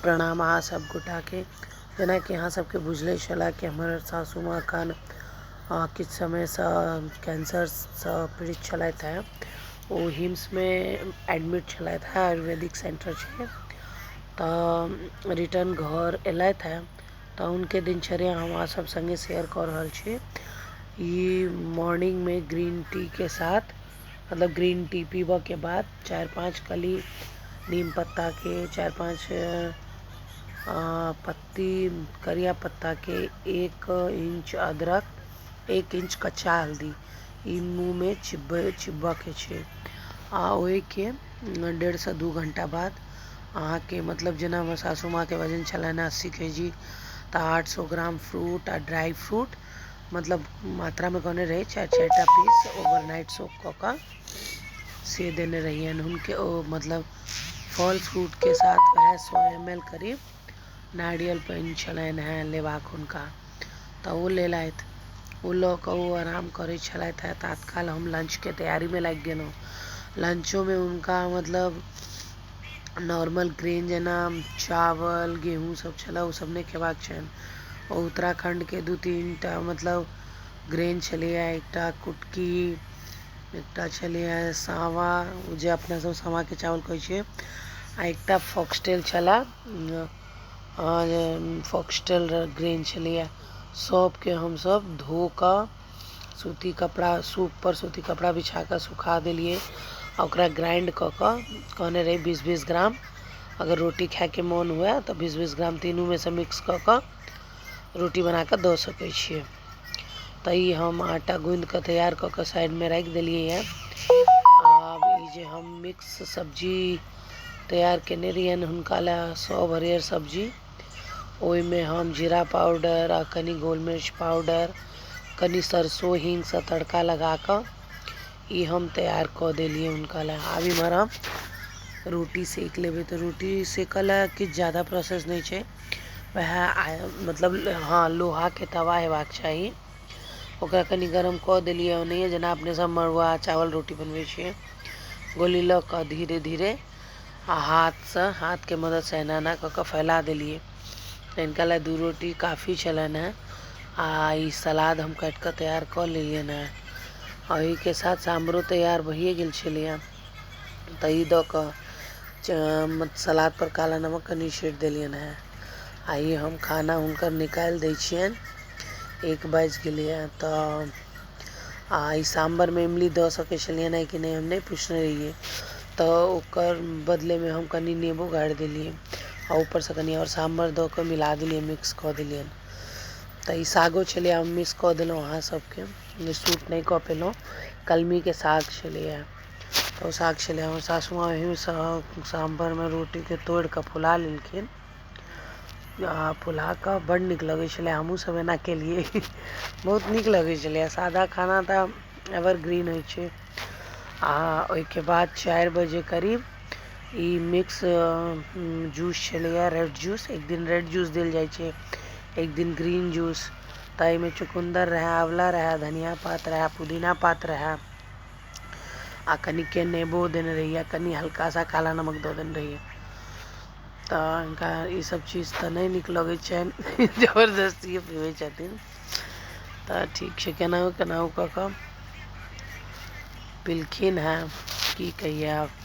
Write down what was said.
प्रणाम अहाँ सब गोटाके। जेनाकि अहाँ सबके बुझले छलै कि हमर सासू माँ एखन किछु समयसँ कैंसरसँ पीड़ित छलथि हेँ। ओ हिम्समे एडमिट छलथि हेँ, आयुर्वेदिक सेंटर छै। तऽ रिटर्न घर एलथि हेँ तऽ हुनके दिनचर्या हम अहाँ सब सङ्गे शेयर कऽ रहल छी। ई मॉर्निंगमे ग्रीन टीके साथ, मतलब ग्रीन टी पीबऽके बाद 4-5 कली नीम पत्ताके, 4-5 पत्ती करिया पत्ताके, 1 इंच अदरक, 1 इंच कच्चा हल्दी ई मुँहमे चिबऽके छै। आ ओहिके 1.5 से 2 घंटा बाद अहाँके, मतलब जेना हमर सासू माँके वजन छलनि 80 के जी, तऽ 800 ग्राम फ्रूट आ ड्राई फ्रूट, मतलब मात्रामे कहने रहै 4-4 टा पीस, ओवरनाइट सोक कऽ कऽ से देने रहियनि हुनके। ओ मतलब फल फ्रूटके साथ वएह 100 एम एल करीब नारियल पानि छलनि हेँ लेबाक हुनका, तऽ ओ लेलथि। ओ लऽ कऽ ओ आराम करै छलथि हेँ। तात्काल हम लंचके तैयारीमे लागि गेलहुँ। लंचोमे हुनका मतलब नॉर्मल ग्रेन जेना चावल, गेहूँ सब छलै, ओ सब नहि खेबाक छनि। ओ उत्तराखण्डके 2-3 टा मतलब ग्रेन छलैए, एकटा कुटकी, एकटा छलैए सावा, ओ जे अपना सब सावाके चावल कहै छियै, आ एकटा फॉक्सटेल छलै, फॉक्सटेल ग्रेन छलैए। सबके हमसब धो कऽ सूती कपड़ा, सूप पर सूती कपड़ा बिछा कऽ सुखा देलियै आ ओकरा ग्राइंड कऽ कऽ कहने रही 20-20 ग्राम, अगर रोटी खायके मोन हुए तऽ 20-20 ग्राम तीनूमे सँ मिक्स कऽ कऽ रोटी बना कऽ दऽ सकै छियै। तऽ ई हम आटा गूँथि कऽ तैयार कऽ कऽ साइडमे राखि देलियै हँ। आब ई जे हम मिक्स सब्जी तैयार केने रहियनि हुनका लए, सब हरियर सब्जी, ओहिमे हम जीरा पाउडर आ कनि गोल मिर्च पाउडर, कनि सरसो, हींगसँ तड़का लगा कऽ ई हम तैयार कऽ देलियै हुनका लए। आब इम्हर हम रोटी सेक लेबै। तऽ रोटी सेकऽ लए किछु ज्यादा प्रोसेस नहि छै। वएह मतलब हँ, लोहाके तवा हेबाक चाही। ओकरा कनि गरम कऽ देलियै। ओनाहिए जेना अपने सब मड़ुआ चावल रोटी बनबै छियै, गोली लऽ कऽ धीरे धीरे आ हाथसँ, हाथके मददसँ एना एना कऽ कऽ फैला देलियै। तऽ हिनका लए दू रोटी काफी छलनि हेँ। आ ई सलाद हम काटि कऽ तैयार कऽ लेलियनि हेँ। एहिके साथ साम्भरो तैयार भइए गेल छलैए। तऽ ई दऽ कऽ सलाद पर काला नमक कनि छीट देलियनि हेँ। आ ई हम खाना हुनकर निकालि दै छियनि। 1 बाजि गेलैए। तऽ आ ई साम्भरमे इमली दऽ सकै छलियनि कि नहि, हम नहि पुछने रहियै, तऽ ओकर बदलेमे हम कनि नेबो गाड़ि देलियै आ ऊपरसँ कनि आओर साम्भर दऽ कऽ मिला देलियै, मिक्स कऽ देलियनि। तऽ ई सागो छलैए, हम मिस कऽ देलहुँ अहाँ सबके, शूट नहि कऽ पेलहुँ। कलमीके साग छलैए, तऽ ओ साग छलै। हमर सासु माँ ओहिसँ साम्भरमे रोटीके तोड़ि कऽ फुला लेलखिन आ फुला कऽ बड्ड नीक लगै छलै। हमहूँ सब एना केलियै, बहुत नीक लगै छलै। सादा खाना तऽ एवरग्रीन होइ छै। आ ओहिके बाद 4 बजे करीब ई मिक्स जूस छलैए, रेड जूस। एक दिन रेड जूस देल जाइ छै, एक दिन ग्रीन जूस। तऽ एहिमे चुकुन्दर रहै, आँवला रहै, धनिया पात रहै, पुदीना पात रहै आ कनिके नेबो देने रहियै, कनि हल्का सा काला नमक दऽ देने रहियै। तऽ हिनका ईसब चीज तऽ नहि नीक लगै छनि, जबरदस्ती पीबै छथिन। तऽ ठीक छै, केनाहु केनाहु कऽ कऽ पिलखिन हेँ। की कहियै आब।